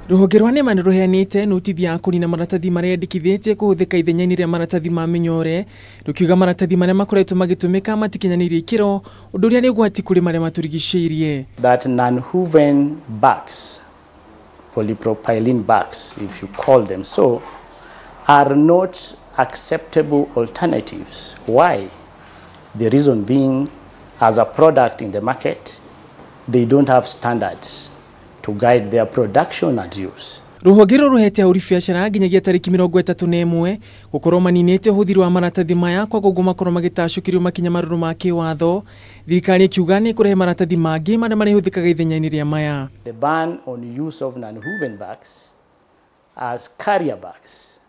Rũhonge rwa NEMA nĩ rũheanĩte notithi ya kũnina maratathi marĩa yendekithĩtie kũhũthĩka ithenya-inĩ rĩa maratathi ma mĩnyore, rũkiuga maratathi marĩa makoretwo magĩtũmĩka matikinyanĩirie ikĩro, ũndũ ũrĩa nĩ ũgwati kũrĩ marĩa matũrigicĩirie. That non-woven bags, polypropylene bags, if you call them so, are not acceptable alternatives. Why? The reason being, as a product in the market, they don't have standards to guide their production and use. Rũhonge rũrũ rũhete ahũri biacara nginyagia tarĩki 31 gũkorwo maninĩte ũhũthĩri wa maratathi maya kwaga ũguo makorwo magĩtacũkĩrio makinya marũrũ ma kĩwatho. Thirikari ĩkiuga nĩ ĩkũrehe maratathi mangĩ marĩa marĩhũthĩkaga ithenya-inĩ rĩa maya. The ban on use of non-woven bags as carrier bags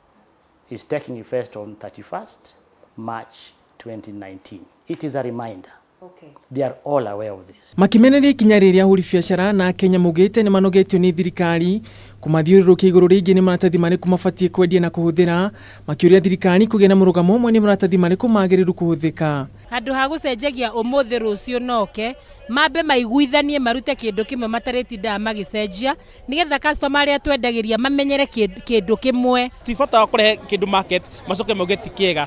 is taking effect on 31st March 2019. It is a reminder. Okay. They are all aware of this. Makimeneria ikinya rĩrĩa ahũri biacara na Kenya maugĩte nĩ manogetio nĩ thirikari kũmathiũrũrũkia igũrũ rĩgiĩ nĩ maratathi marĩkũ mabatiĩ kwendia na kũhũthĩra, makĩũria thirikari kũgĩa na mũrũgamo ũmwe nĩ maratathi marĩkũ magĩrĩru kũhũthĩka. Handũ ha gũcenjagia ũmũthĩ rũciũ noke, mambe maiguithanie marute kĩndũ kĩmwe matarĩtindaga magĩcenjia nĩgetha customer arĩa twendagĩria mamenyere kĩndũ kĩmwe. Ti bata wa kũrehe kĩndũ market macoke mauge ti kĩega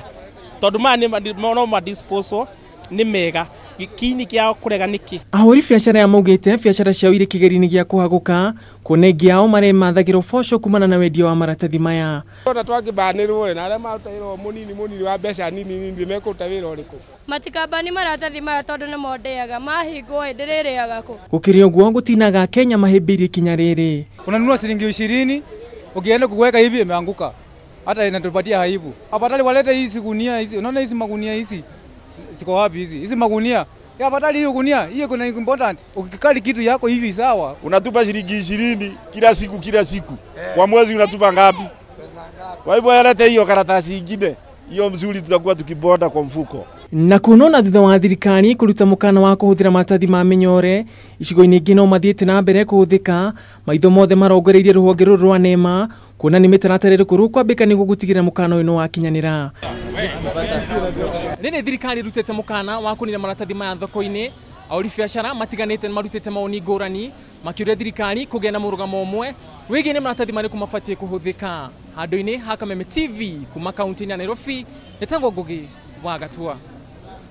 tondũ maya nĩ no ma disposal nĩ mega kiini kĩa kũrega nĩkĩ. Ahũri biacara ya maugĩte biacara ciao irĩ kĩgerio-inĩ gĩa kũhagũka kuona aingĩ ao maremathagĩra ũboco kumana na wendia wa maratathi maya. Ona twangĩbanĩrwo na arĩa maruta wĩra mũnini mũnini wa mbeca nini nini mekũruta wĩra ũrĩkũ? Matikambani maratathi maya tondũ nĩmo ndĩaga, mahingwo ĩ ndĩrĩrĩaga kũ? Gũkĩrĩ ũguo gũtinaga Kenya mahĩmbĩirie ikinya rĩrĩ. Unanunua shilingi 20 ukienda kuweka hivi imeanguka, hata inatupatia aibu. Afadhali walete hizi gunia hizi, unaona hizi magunia hizi siko wapi hizi? Hizi magunia. Ya afadhali hiyo gunia, hiyo kuna important. Ukikali kitu yako hivi sawa. Unatupa shilingi 20 kila siku kila siku. Kwa mwezi unatupa ngapi? Kwa hivyo yalete hiyo karatasi nyingine. Hiyo mzuri tutakuwa tukibonda kwa mfuko. Na kunona thutha wa thirikari kũruta mũkana wa kũhũthĩra maratathi ma mĩnyore icigo-inĩ ingĩ no mathiĩte na mbere kũhũthĩka, maitho mothe marongoreirie rũhonge rũrũ rwa NEMA kuona nĩ mĩtaratara ĩrĩkũ rũkwambĩka nĩguo gũtigĩrĩra mũkana ũyũ nĩ wakinyanĩra. Rĩrĩ thirikari ĩrutĩte mũkana wa kũnina maratathi maya thoko-inĩ, ahũri biacara matiganĩte nĩ marutĩte mawoni ngũrani makĩũria thirikari kũgĩa na mũrũgamo ũmwe wĩgiĩ nĩ maratathi marĩkũ mabatiĩ kũhũthĩka. Handũ-inĩ ha Kameme TV kuma kaunti-inĩ ya Nairobi, nĩtagwo Ngugi wa Gatua.